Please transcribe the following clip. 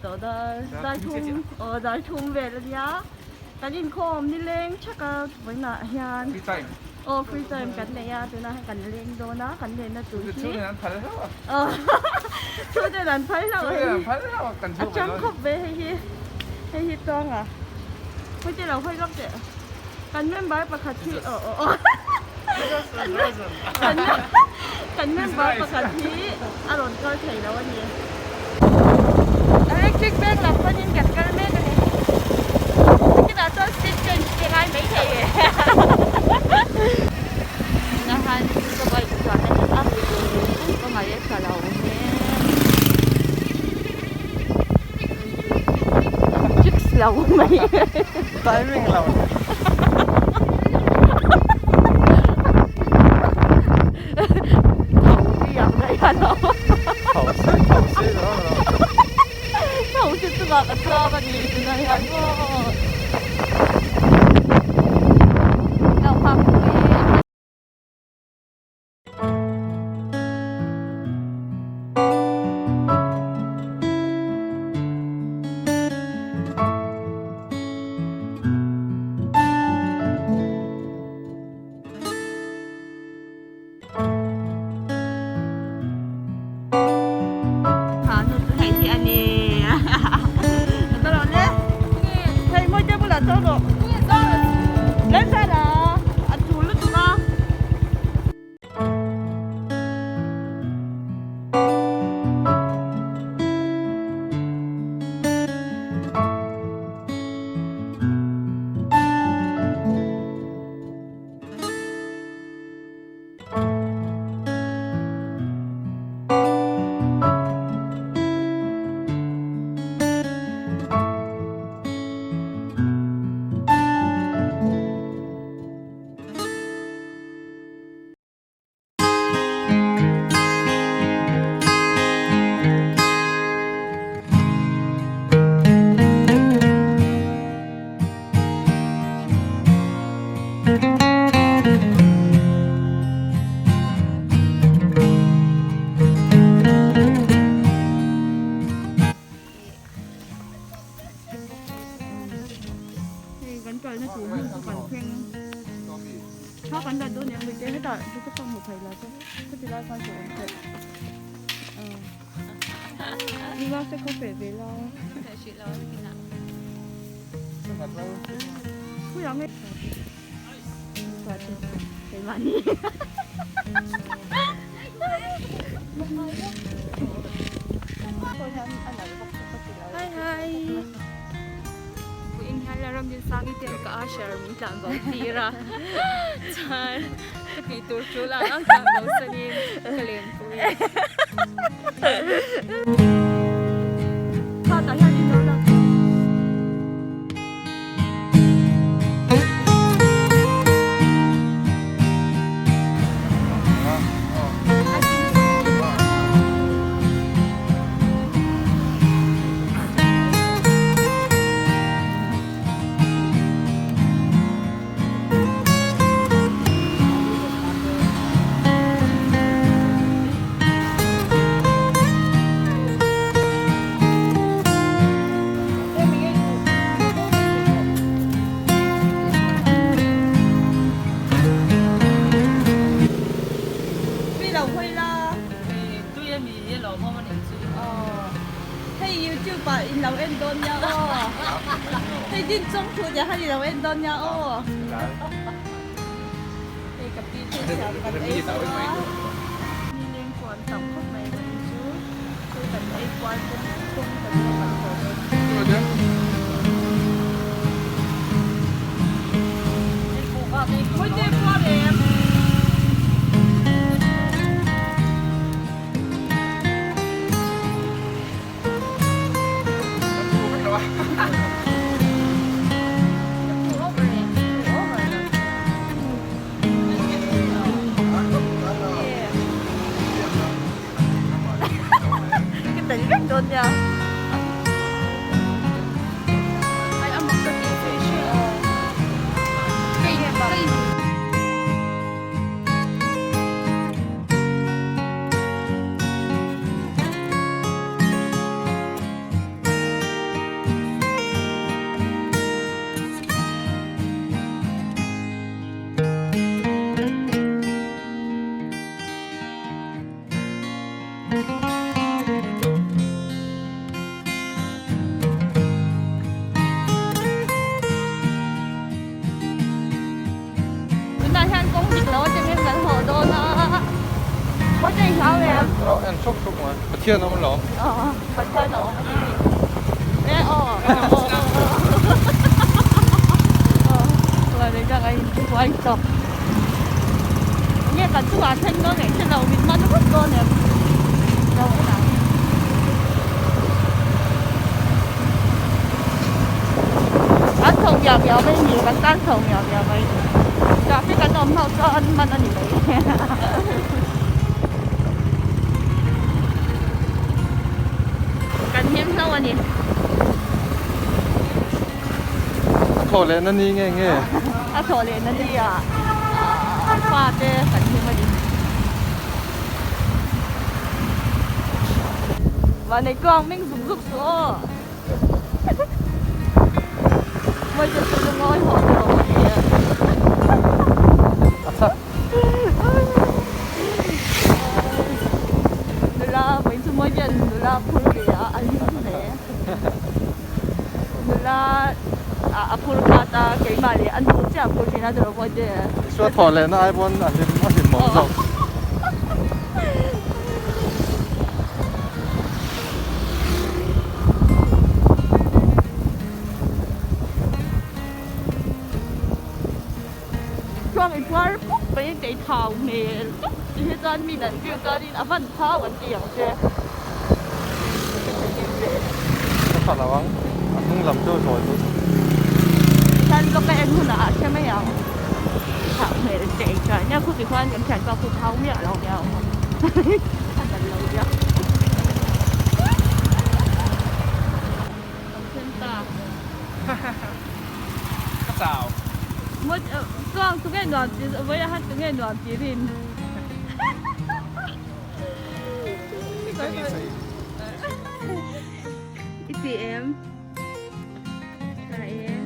tawh dar dar thum aw dar thum vel a nia kan inkhawm nileng thak a vawiinah hian Free time aw free time kan nei a tunah hian kan leng dawn a kan lenna tur hi Chhungin an phal hlauh a aw chhungten an phal hlauh a Chhungin an phal hlauh a kan a chang khawp ve hei hi hei hi tawng a hawite lo hawi lawk teh kan member pakhat hi aw aw aw Kan member pakhat hi a rawn kal thei lo a ni. Electric bank lam panin kan kal mek a ni. Chutah chuan seat change te ngai mai thei e. Tunah khan ka bike chuan a ni a, ka ngaih a tha lo hle. Chicks lo mai. Timing lo. Tho hi ang daih a lo. Tho si tho si lo lo. Tho si chungah ka chuang a ni tunah hian maw. Lo nghak pui. Hei kan kalna tur hmun chu kan thleng tha kan la dawn em mite hetah chu ka hmu thei lo che khati lai khan chu awm theih nula se khaw feh ve la khuiah nge keimahni Hi hi Puin hian Lalramdinsangi ten ka usher min tlan bo tir a chuan ka tih tur tul ang ang tlan bo sanin ka len pui. Tah hian in lo lang. Tui lo hawi la. Tui a mi hi lawm awm a nih chu. Aw. Hei YouTube ah in lo en dawn nia aw. Hei din chawng thu te khan i lo en dawn nia aw. Hei ka pi te siam kan ei zo a. Nileng chuan tam khawp mai kan chu. Hei kan ei kual pawng pawng kan lo kan haw dawn. Mawite puar em? Ka tel vek dawn nia. Hlau em? Aw en thup thup mai. Pathian a awm lo. Aw Pathian a awm a ni. E aw aw aw aw Chuan ka ngaih in huai tawh. Nge kan chungah a thleng dawn leh hre lo min man vut dawn em? Lo en ang. An chho miau miau mai ni, kan tan chho miau miau mai. Traffic an awm ho chuan an man a ni mai. Kan him hlo a ni. A thawh leh na ni nge nge? A thawh leh na ni ah fa te kan him a ni. Vanei kuang ming zuk zuk suh aw. Mawi chu chu ngawi hawh te lo a ni a. Nula vawiin chu mawi hian nula phur ve a a hlim hle. Nula a phur khat a keimah leh a nu chiah a phur thin a chuan mawi te. Isua thawh lehna ai pawn a hlim a hlim mawm zawk. Chuang i puar pup mai kei thau hmel tawp ti hi chuan mi dan view chuanin a van thau an ti ang che. Ka tha lo ang, a hnung lam chu zawi deuh. Tikhan vlog ka en hunah a hre mai ang. Thau hmel teh chuan nia khu tikhuan kan thianpa khu thau miah lo nia awm ang. A dan lo nia. Kan then ta. Ka chau. Maw chuang tunge nuam ti vawi a han tunge nuam ti rin. I ti em? Ka em?